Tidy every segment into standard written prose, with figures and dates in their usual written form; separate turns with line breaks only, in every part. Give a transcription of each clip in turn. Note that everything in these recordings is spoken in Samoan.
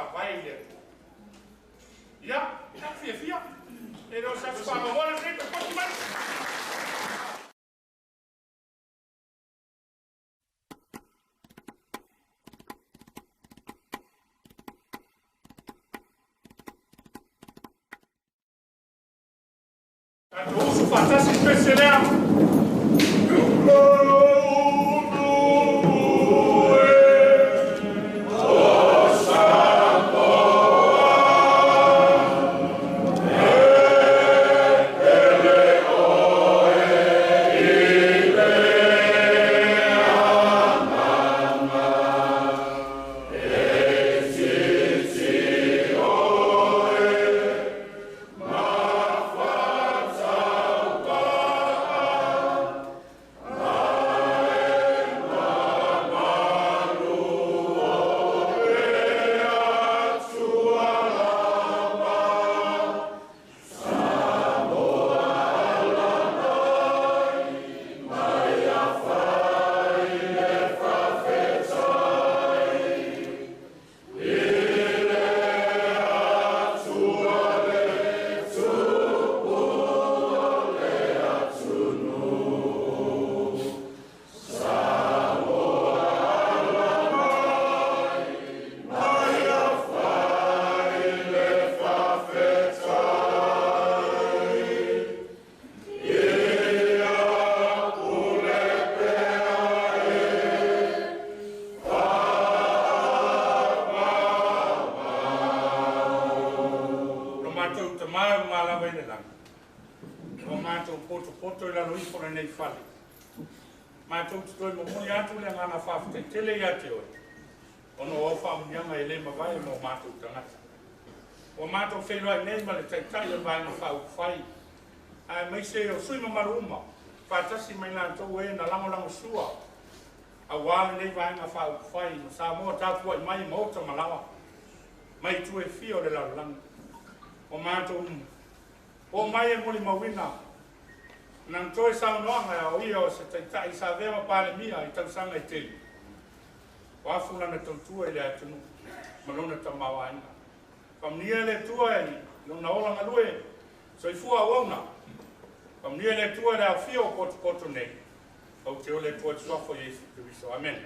faavae i le Atua. Ia, fiafia. E le o se aso faanoanoa lenei toe poti mai. Tatou usu faatasi i le pese lea. Poto i lalo ifo lenei fale. Matou te toe momoli atu le agaga faafetai tele ia te oe, ona o au faamanuiaga e le mavae mo matou tagata. Ua matou feiloai nei ma le Taitai o le Vaega Faaupufai, aemaise o sui mamalu uma, faatasi mai latou e na lagolagosua aua lenei Vaega Faaupufai ma Samoa tapuai mai maota ma laoa, mai itu e fia o le lalolagi. Ua matou o mai e molimauina na toe saunoaga o ia o se Taitai sa avea ma Palemia i tausaga e tele. O afu lana tautua i le atunuu ma lona tamaoaiga. Faamanuia le Atua i lona ola galue, soifua auauna. Faamanuia le Atua i le aofia o potopoto nei. Ou te o le Atua i le suafa o Iesu Keriso. Amene.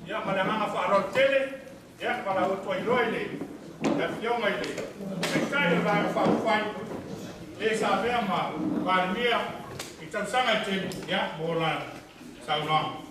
Ia ma le agaga faaaloalo tele, ia valaau atu ai loa i le afioga i le Taitai o le Vaega Faaupufai, le sa avea ma Palemia i tausaga e tele, ia mo lana saunoaga.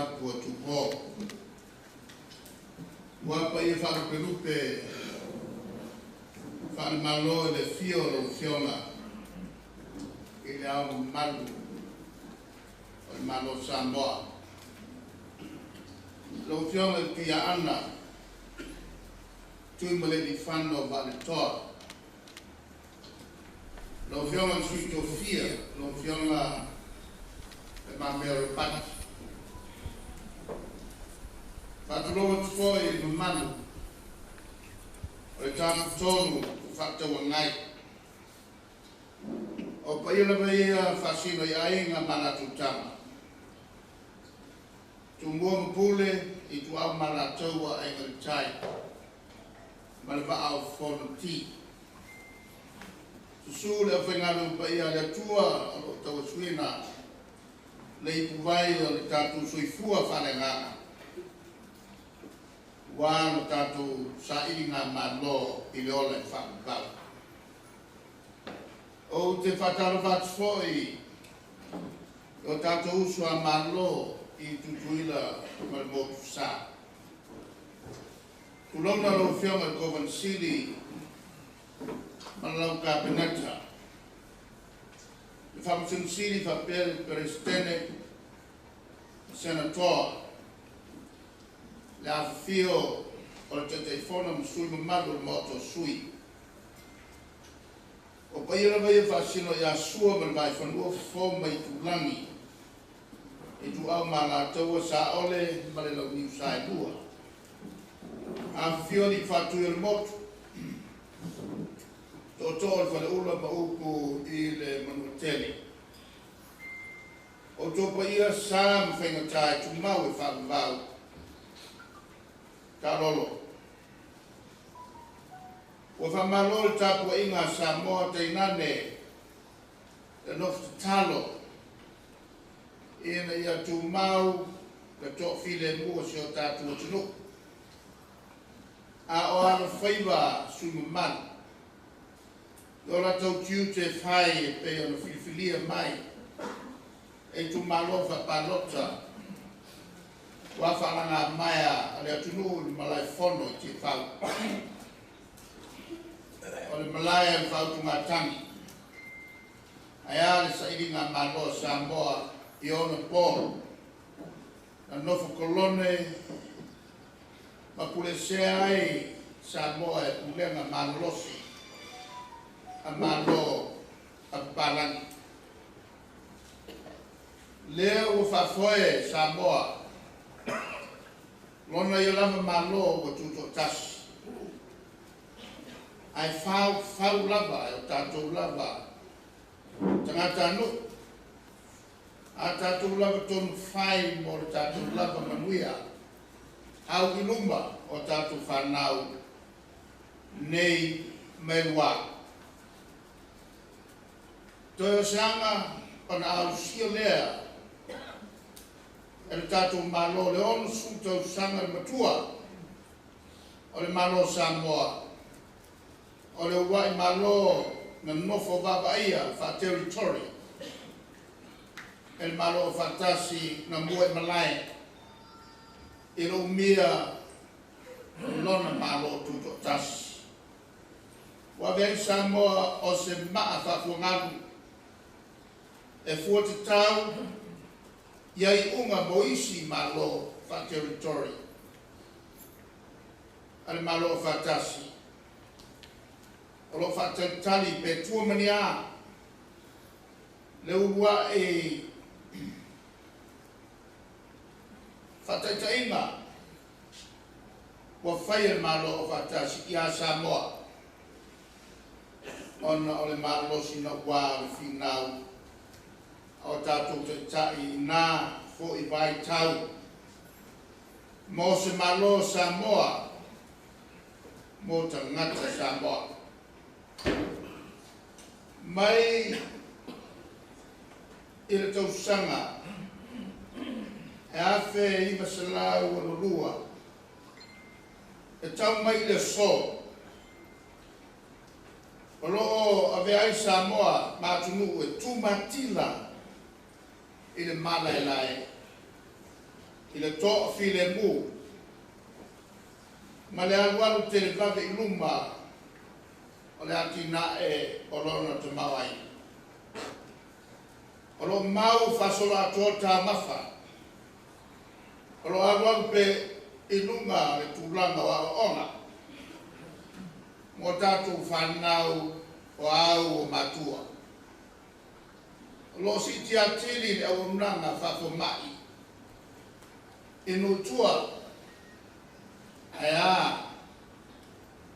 tapu a Tupō. Ua paia faalupelupe faalemalo i le afio o lau Afioga i le Ao Mamalu o le Malo o Samoa. Lau Afioga i le Tuiaana Tuimalealiifano Vaaletoa. Lau Afioga i le Sui Tofia, lau Afioga Le Mamea Ropati. Faatulou atu foi i le mamalu o le Tafatolu Fefaatauagai. O paia lava ia faasino i aiga ma latou tama. Tumua ma Pule, Ituau ma Alataua, Aiga i le Tai ma le Vaa o Fonoti. Susu le aufaigaluega paia a le Atua o lo o tauasuina le ipuvai o le tatou soifua faaleagaga ua lo tatou sailigamalo i le ola e faavavau. Ou te faatalofa atu foi i o tatou uso a Malo i Tutuila ma le Motusa. Tulouna lau Afioga i le Kovana Sili ma lau Kapeneta, le Faamasino Sili faapea le Peresetene, Senatoa, le afifio o le Taitaifono ma sui mamalu o le Maota o Sui. O paia lava ia faasino ia Sua ma le Vaifanua, Fofo ma Aitulagi, Ituau ma Alataua, Saole ma le Launiu Saelua. Afifio alii Faatui o le Motu, Tootoo o le Faleula ma upu i le Manuatele. O outou paia sa ma faigata e tumau e faavavau. Taalolo. Ua faamalo le tapuaiga a Samoa tainane le nofo tatalo ina ia tumau le toafilemu o si o tatou atunuu. A o alofaiva sui mamalu, i o latou tiute e fai e pei ona filifilia mai e itumalo faapalota ua faalagamaea a le atunuu i le malaefono i Tiafau. O le malae o le faautugatagi, ae a le sailiga malo a Samoa i ona po, na nofo kolone ma pulesea ai Samoa e pulega malolosi a Malo a papalagi. Lea ua faafoe Samoa, lona ia lava Malo ua tutoatasi. Ae fau fau lava e o tatou lava tagatanuu, a tatou lava tonu fai mo le tatou lava manuia, au i luma o tatou fanau nei ma lua. Toe o se aga ona ausia lea e le tatou Malo le 60 tausaga le matua o le Malo o Samoa, o le uluai Malo na nofo vaavaaia faa-territory e le Malo o Faatasi na mua i malae i le umia lona Malo tutoatasi. Ua ave ai Samoa o se maa faafuagalu e fua tatau ia iuga mo isi Malo faa-territory a le Malo o Faatasi. O lo o faatalitali pe tua ma ni a le uluai faataitaiga ua fai e le Malo o Faatasi ia Samoa, ona o le malosi naua o le finau o tatou taitai na foi vaitau mo se Malo Samoa mo tagata Samoa. Mai i le tausaga 1962 e tau mai i le aso, o lo o avea ai Samoa ma atunuu e tumatila i le malaelae. I le toafilemu ma le alualu televave i luma o le atinae o lona tamaoaiga. O lo o mau faasoloatoa taumafa, o lo o alualu pea i luga le tulaga o aoaoga mo tatou fanau o au o matua. O lo o siitia atili le auaunaga faafomai i nuu i tua, ae a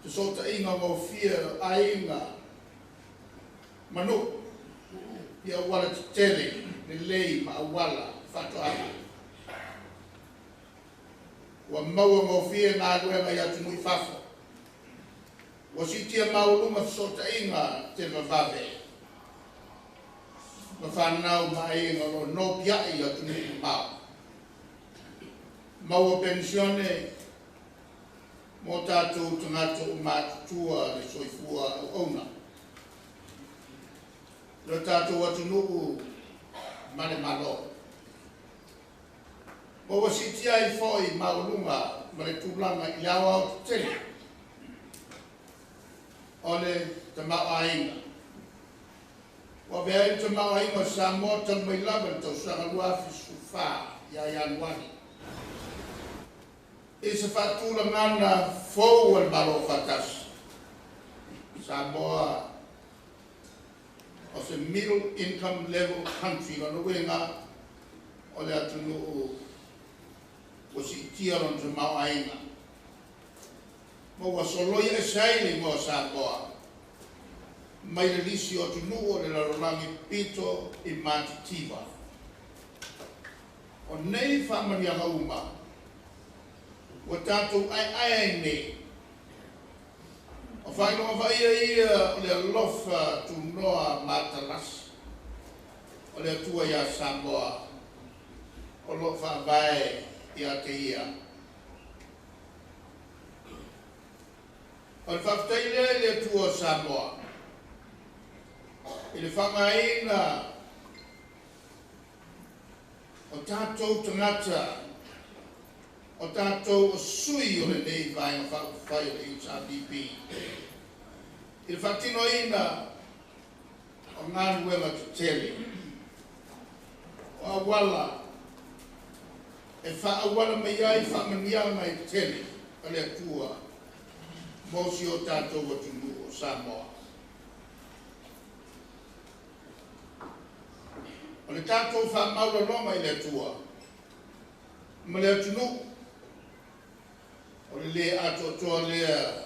fesootaiga gofie o aiga ma nuu i auala tetele lelei ma auala faatoaga. Ua maua gofie galuega i atunuu i fafo. Ua siitia maualuga fesootaiga televavave ma fanau ma aiga o lo o nopiai i atunuu mamao. Maua penisione mo tatou tagata ua matutua le soifua auauna. Lo tatou atunuu ma le Malo. Ma ua siitia ai foi maualuga ma le tulaga i le aoaotetele o le tamaoaiga. Ua avea ai le tamaoaiga o Samoa talu mai lava le tausaga 2014 ia Ianuari i se faatulagaga fou a le Malo Afaatasi. Samoa o se middle income level country, lona uiga o le atunuu ua siitia lona tamaoaiga. Ma ua soloia ese ai le igoa o Samoa mai le lisi o atunuu o le lalolagi pito i matitiva. O nei faamanuiaga uma ua tatou aeae ai nei, o faailoga vaaia ia o le alofa tunoa matalasi o le Atua iā Samoa o lo o faavae ia te ia. O le faafetai lea i le Atua o Samoa i le faaaogaina o tatou tagata, o tatou o sui o lenei Vaega Faaupufai o le HRPP i le faatinoina o galuega tetele o auala e faaauala mai ai faamanuiaga e tele a le Atua mo si o tatou atunuu o Samoa. O le tatou faamaualaloga i le Atua ma le atunuu, o le lē atoatoa lea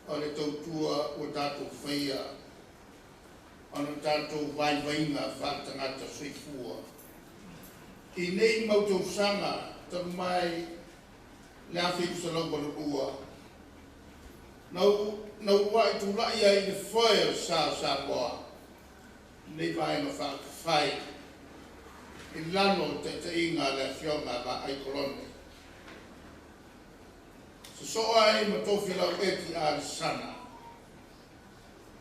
o le tautua ua tatou faia ona tatou vaivaiga faaletagata soifua i nei mau tausaga talu mai le 1982 na uluai tulai ai i le foe o le sa o Samoa lenei Vaega Faaupufai i lalo o le taitaiga a le Afioga a Vaai Kolone. Sosoo ai ma Tofilau Eti Alesana,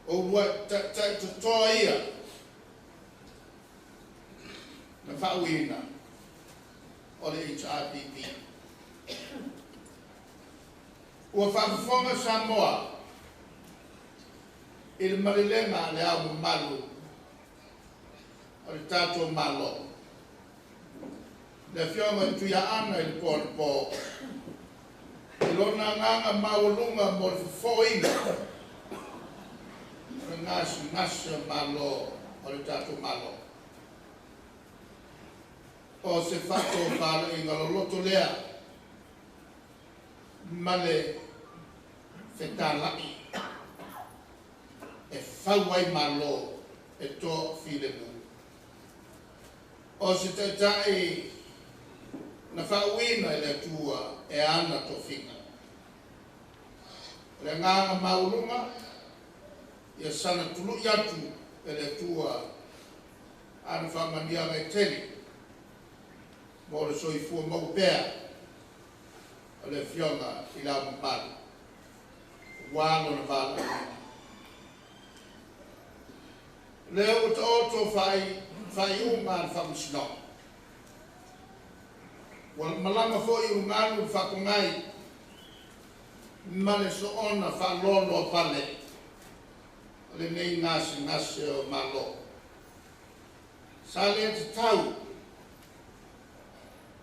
o uluai taitai totoa ia na faauiina o le HRPP. Ua faafofoga Samoa i le malelega a le Ao Mamalu o le tatou Malo, le Afioga i Tuiaana i le po anapo, i lona agaga maualuga mo le fofoina o le gasegase o Malo o le tatou Malo. O se faatofalaiga loloto lea ma le fetalai e fau ai Malo e toafilemu. O se taitai na faauiina e le Atua e ana tofiga. O le agaga maualuga ia saga tului atu e le Atua ana faamanuiaga e tele mo le soifua maua pea o le Afioga i Le Ao Mamalu aua lona valaauina. O lea ua taoto faaiuga a le Faamasinoga. Ua malaga fo'i i ulugalu le faapogai ma le soona faaloaloa pale o lenei gasegase o Malo. Sa lē tatau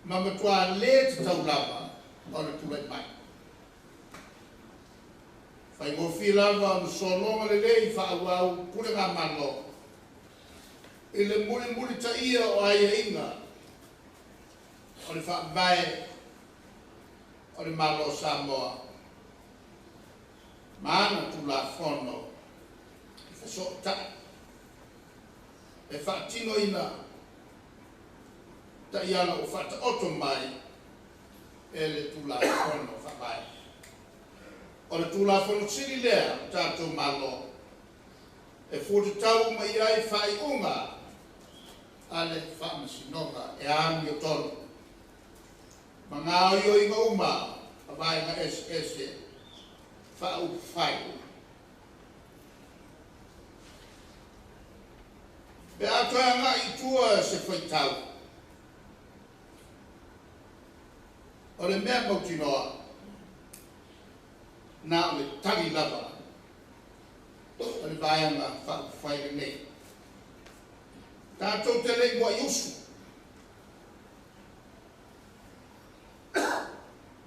ma matuā lē tatau lava ona tulai mai. Faigofie lava ona sologa lelei faaauau pulega Malo i le mulimulitaia o aiaiga o le Faavae o le Malo o Samoa ma ana Tulafono e fesootai e faatinoina taiala ua faataoto mai e le Tulafono Faavae. O le Tulafono Sili lea o tatou Malo e fuatatau uma i ai faaiuga a le Faamasinoga e amiotonu ma gaoioiga uma a vaega eseese faaupufai. Pe a toe agai i tua se faitau, o le mea mautinoa, na o le tali lava o le Vaega Faaupufai lenei. Tatou te le i muai usu,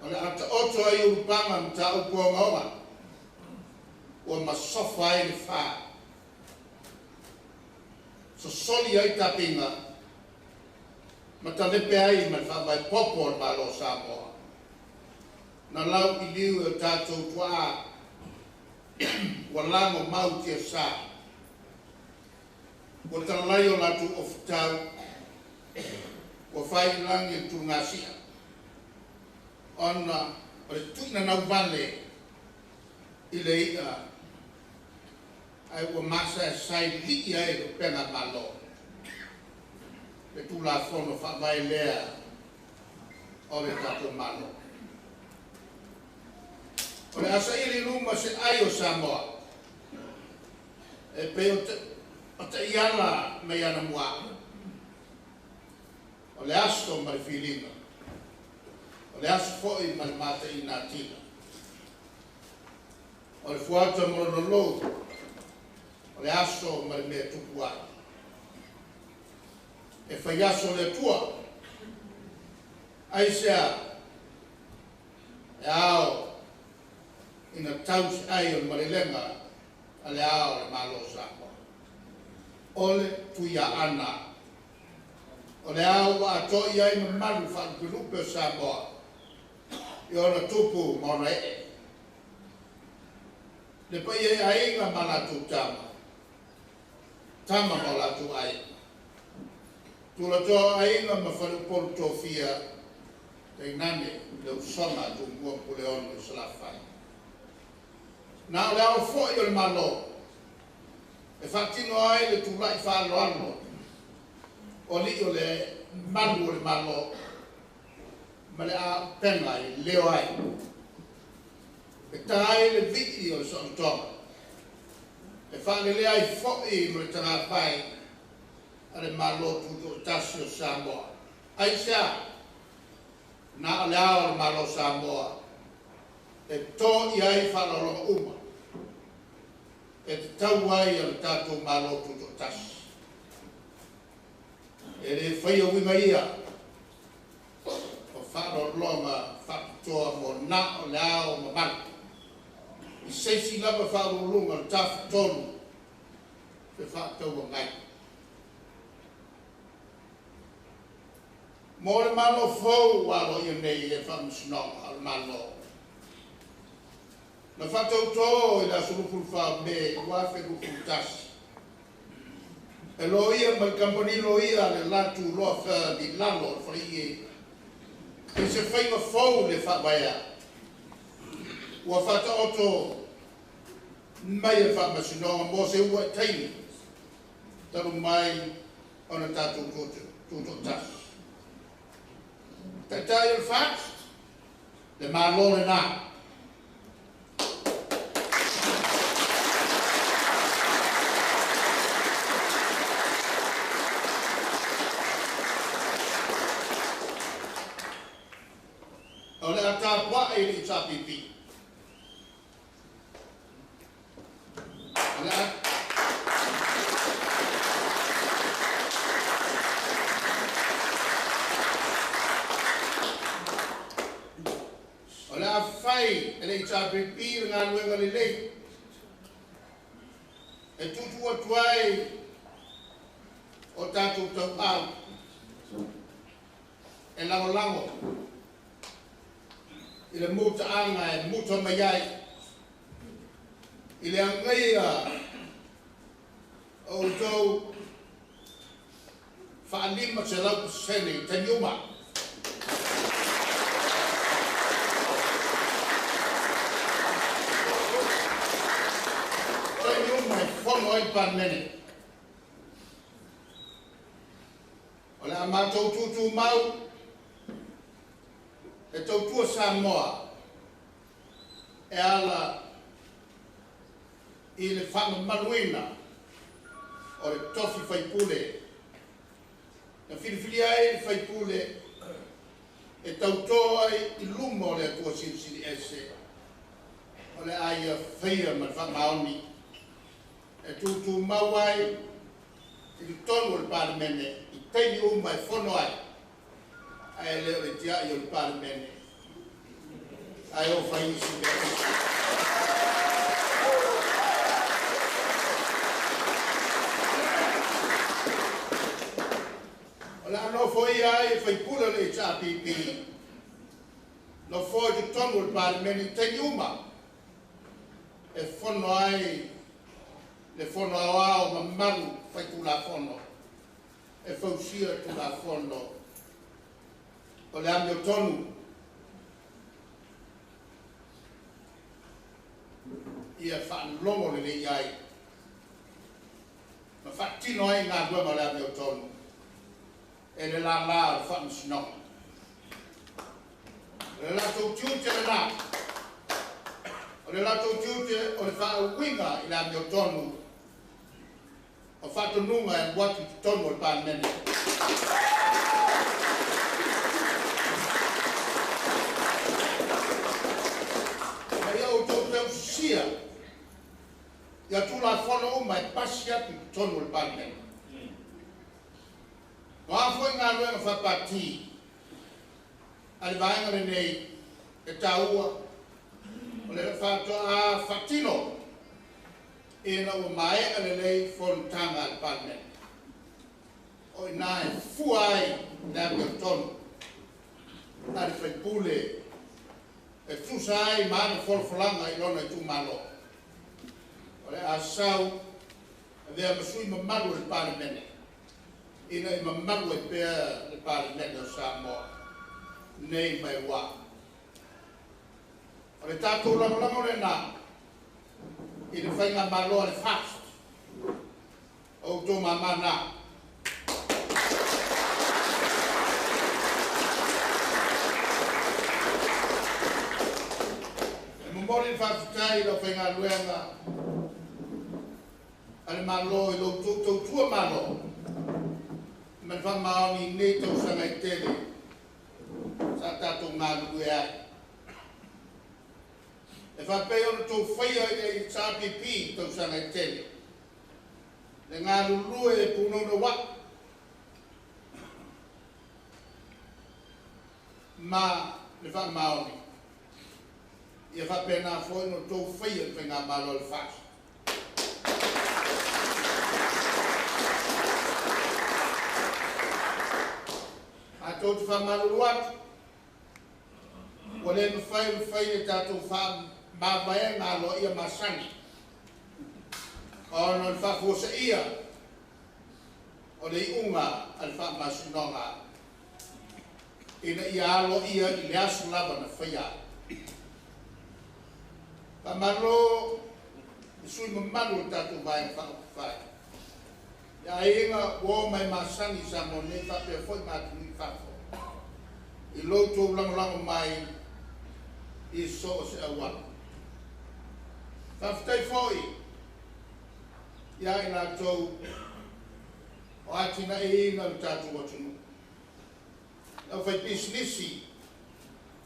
o le a taoto ai ulupaga mataupu ogaoga ua masofa ai le fā, sosoli ai tapiga ma talepe ai ma le faavae popo o le Malo o Samoa na lauiliu e o tatou tuaa ua lago mau tiasa, ua talalai o latou ofutau, ua faiilagi le tulugasia ona o le tuinanau vale i le i'a ae ua masaesae lii ai le upega Malo le Tulafono Faavae lea o le tatou Malo. O le a saili i luma se ai o Samoa e pei o taiala mai anamua, o le aso ma le filiga, o le aso fo'i ma le mataina atila, o le fuata ma lona lou, o le aso ma le mea tupu ai. E faiaso le Atua, aisea e ao ina tau se ai o le malelega a le Ao o le Malo o Samoa. O le Tuiaana, o le ao ua atoa i ai mamalu faalupelupe o Samoa i ona tupu ma ona ee. Le paia i aiga ma latou tama, tama ma o latou aiga, tulatoa o aiga ma faleupolu tofia, tainane le usoga a Tumua ma Puleono i Salafai. Na o le ao fo'i o le Malo e faatino ai le tula'i faaaloalo o alii o le malu o le Malo ma le aupega e leo ai, e ta ai le vii o le saolotoga, e faalelea ai fo'i ma le tagafai a le Malo Tutoatasi o Samoa. Aisea? Na o le ao o le Malo o Samoa e to i ai faaaloaloga uma e tatau ai a le tatou Malo Tutoatasi. E le faia uiga ia o faaaloaloga faapitoa mo na o le ao mamalu i seisi lava faauluuluga o le Tafatolu Fefaatauagai. Mo le Malo fou ua aloaia nei e Faamasinoga o le Malo, na faatautō i le aso 24 Me 2021, e loia ma le kamupani loia le Latu Law Firm i lalo o le faleie i se faiga fou le faavaea ua faataoto mai e le Faamasinoga mo se uluai taimi talu mai ona tatou tutoatasi. Taitai o le FAST, le Malo lena. O le a tapua'i i le HRPP. O le a O le a fai e le HRPP le galuega lelei e tuutuu atu ai o tatou tauau e lagolago i le mutaaga e muta mai ai i le agaia o outou 500% i taimi uma. Taimi uma e fono ai le Palemene. O le a matou tutumau e tautua Samoa e ala i le faamamaluina o le tofi faipule. Na filifilia ai le faipule e tautō ai i luma o le Atua Silisili Ese. O le a ia faia ma le faamaoni e tutumau ai i totonu o le Palemene i taimi uma e fono ai, ae le o le tiai o le Palemene ae o fai isi mea. O le a nofoia ai e faipule o le HRPP nofo i totonu o le Palemene i taimi uma e fono ai le fono aoao mamalu faitulafono e fausia tulafono o le amiotonu ia faalogo lelei ai ma faatino ai galuega o le amiotonu e le lālā o le faamasinoga. O le latou tiute lenā, o le latou tiute o le faauiga i le amiotonu o faatonuga e alu atu i totonu o le Palemene. Ma ia outou tausisia ia tulafono uma e pasi atu i totonu o le Palemene. O a foi galuega faapati a le vaega lenei e taua o le faatoa faatino ina ua maea lelei fonotaga a le Palemene. O i ina e fua ai le amiotonu a le faipule e tusa ai ma ana folafolaga i lona itumalo. O le a sau avea ma sui mamalu o le Palemene ina e mamalu ai pea le Palemene o Samoa nei mai ua. O le tatou lagolago lenā i le faigamalo a le FAST o outou mamā na. E momoli le faafetai i le aufaigaluega a le Malo i lo outou tautua malo ma le faamaoni i nei tausaga e tele sa tatou galulue ai. E faapea ona outou faia i le HRPP tausaga e tele, le galulue e punaunaua'i ma le faamaoni. Ia faapena foi ona outou faia le faigamalo a le FAST. Matou te faamalulu atu, ua le mafai ona fai le tatou faamavaega aloaia masani ona o le faafuaseia o le iuga a le faamasinoga ina ia aloaia i le aso lava na faia ai. Faamalo i sui mamalu o le tatou vaega faaupufai. Ia aiga ua o mai masani i Samoa nei faapea foi ma atunuu i fafo i lo outou lagolago mai i so o se auala. Faafetai foi ia i latou o atinaeina le tatou atunuu. Le aufaipisinisi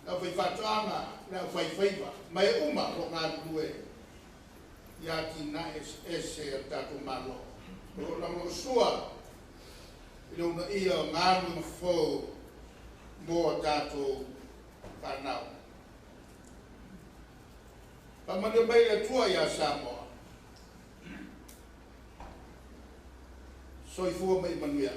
Le aufaifaatoaga, le aufaifaiva, ma e uma o loo galulue ia atinae eseese a le tatou Malo o loo lagolagosua i le uunaia o galuega fou mo a tatou fanau. Faamanuia mai le Atua iā Samoa. Soifua ma ia manuia.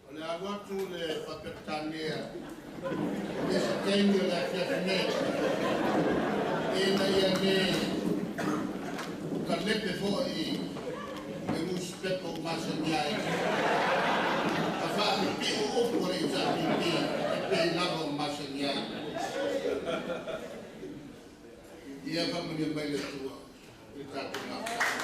O le alu atu le Faa-Peretania i se taimi o le afiafi nei, ina ia lē talepe fo'i le nusipepa ua masani ai ma faapipi'u upu o le HRPP e pei lava o masani ai. Ia faamanuia mai le Atua i le tatou mafutaga.